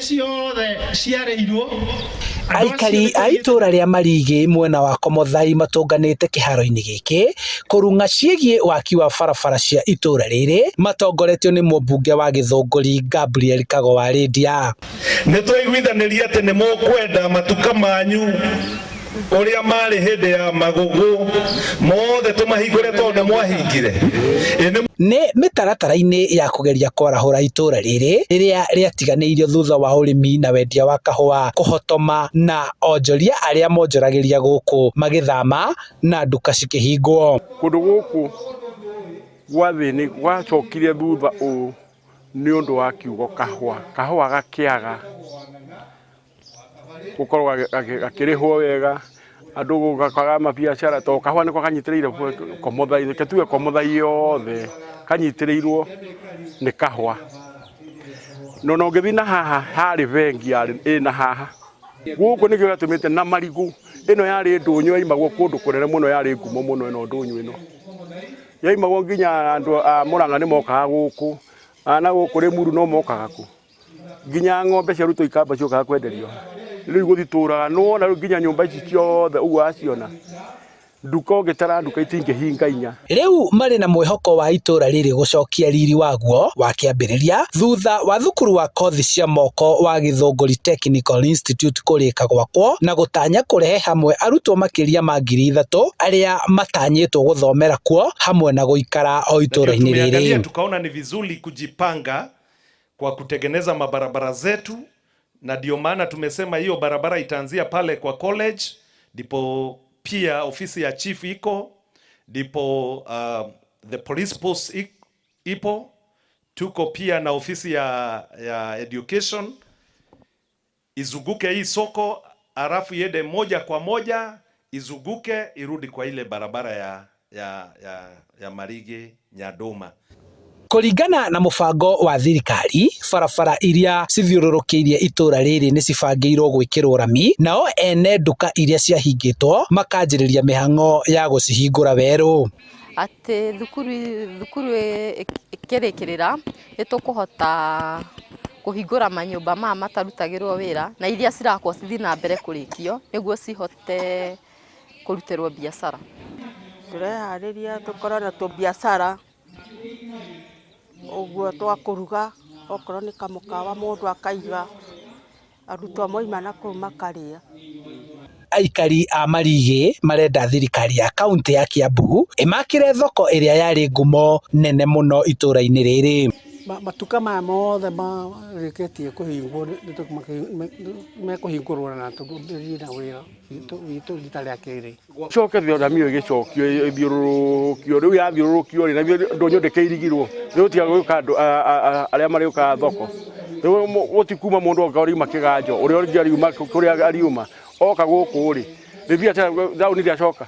Ciothe ciarĩirwo. Aikari a itũra rĩa Marigĩ mwena wa Komothai matũnganĩte kĩharo-inĩ gĩkĩ kũrung'a ciĩgiĩ waki wa barabara cia itũra rĩrĩ matongoretio nĩ mũmbunge wa Gĩthũngũri Gabriel Kago wa Rĩndia. Nĩ twaiguithanĩria atĩ nĩ mũkwenda matuka manyu ũrĩa marĩ hĩndĩ ya magũgũ mothe tũmahingũre tondũ nĩ mwahingire. Nĩ mĩtaratara-inĩ ya kũgeria kwarahũra itũra rĩrĩ rĩrĩa rĩatiganĩirio thutha wa ũrĩmi na wendia wa kahũa kũhotoma na onjoria arĩa monjoragĩria gũkũ magĩthama na nduka cikĩhingwo. Kũndũ gũkũ gwa thĩ gwacokire thutha ũũ nĩ ũndũ wa kiugo kahũa. Kahũa gakĩaga gũkorwo gakĩrĩhwo wega, andũ gũkaga mabiacara tondũ kahũa nĩko kanyitĩrĩire Komothai, reke tuge Komothai yothe kanyitĩrĩirwo nĩ kahũa. Na ona ũngĩthiĩ na haha harĩ bengi ĩna haha. Gũkũ nĩkĩo gĩatũmĩte na marigũ, ĩno yarĩ ndũnyũ yaimagwo kũndũ kũnene mũno, yarĩ ngumo mũno ĩno ndũnyũ ĩno. Yaimagwo nginya andũ a Mũrang'a nĩ mokaga gũkũ, na gũkũ Rĩmuru no mokaga kũ. Nginya ng'ombe ciarutwo ikamba ciokaga kwenderio haha. Rĩu gũtitũraga, nĩwona rĩu nginya nyũmba ici ciothe ũguo waciona, nduka ũngĩtara nduka itingĩhinga inya. Rĩu marĩ na mwĩhoko wa itũra rĩrĩ gũcokia riri waguo wa kĩambĩrĩria thutha wa thukuru wa kothi cia moko wa Gĩthũngũri Technical Institute kũrĩka gwakwo na gũtanya kũrehe hamwe arutwo makĩria ma 3000 arĩa matanyĩtwo gũthomera kuo hamwe na gũikara o itũra-inĩ Tumeangalia rĩrĩ. Tukaona ni vizuri kujipanga kwa kutengeneza mabarabara zetu, na ndio maana tumesema hiyo barabara itaanzia pale kwa college, ndipo pia ofisi ya chief iko, ndipo the police post ipo, tuko pia na ofisi ya education izunguke hii soko, halafu iende moja kwa moja izunguke irudi kwa ile barabara ya Marigi Nyandoma. Kũringana na mũbango wa thirikari, barabara iria cithiũrũrũkĩirie itũra rĩrĩ nĩ cibangĩirwo gwĩkĩrwo rami, nao ene nduka iria ciahingĩtwo makanjĩrĩria mĩhang'o ya gũcihingũra werũ. Atĩ thukuru ĩkĩrĩkĩrĩra nĩ tũkũhota kũhingũra manyũmba maya matarutagĩrwo wĩra na iria cirakwo cithiĩ na mbere kũrĩkio nĩguo cihote kũrutĩrwo biacara. Tũreharĩria tũkorwo na tũbiacara ũguo twa kũruga, okorwo nĩ kamũkawa mũndũ akaiga, arutwo moima na kũu makarĩa. Aikari a Marigĩ marenda thirikari ya kaunti ya Kiambu ĩmakĩre thoko ĩrĩa yarĩ ngumo nene mũno itũra-inĩ rĩrĩ. Matuka maya mothe marĩkĩtie kũhingwo mekũhingũrwo na tũambĩrĩrie na wĩra witũ rita rĩa kerĩ. Coke rami ĩyo ĩgĩcokio ĩthiũrũrũkio, rĩu yathiũrũrũkio rĩ, na ndũnyũ ndĩkĩirigirwo, rĩu tiga gũka andũ arĩa marĩũkaga thoko, rĩu gũtikuma mũndũ oka ũriuma kĩganjo, ũrĩa ũngĩ ariuma kũrĩa ariuma oka gũkũ rĩ, rĩ biacara taũni ndĩacoka.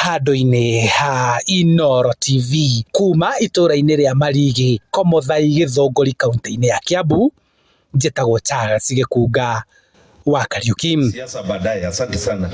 Handũ-inĩ ha Inooro TV kuma itũra-inĩ rĩa Marigĩ, Komothai, Gĩthũngũri, kaunti-inĩ ya Kiambu, njĩtagwo Charles Gĩkunga wa Kariuki. Siasa baadaye. Asante sana.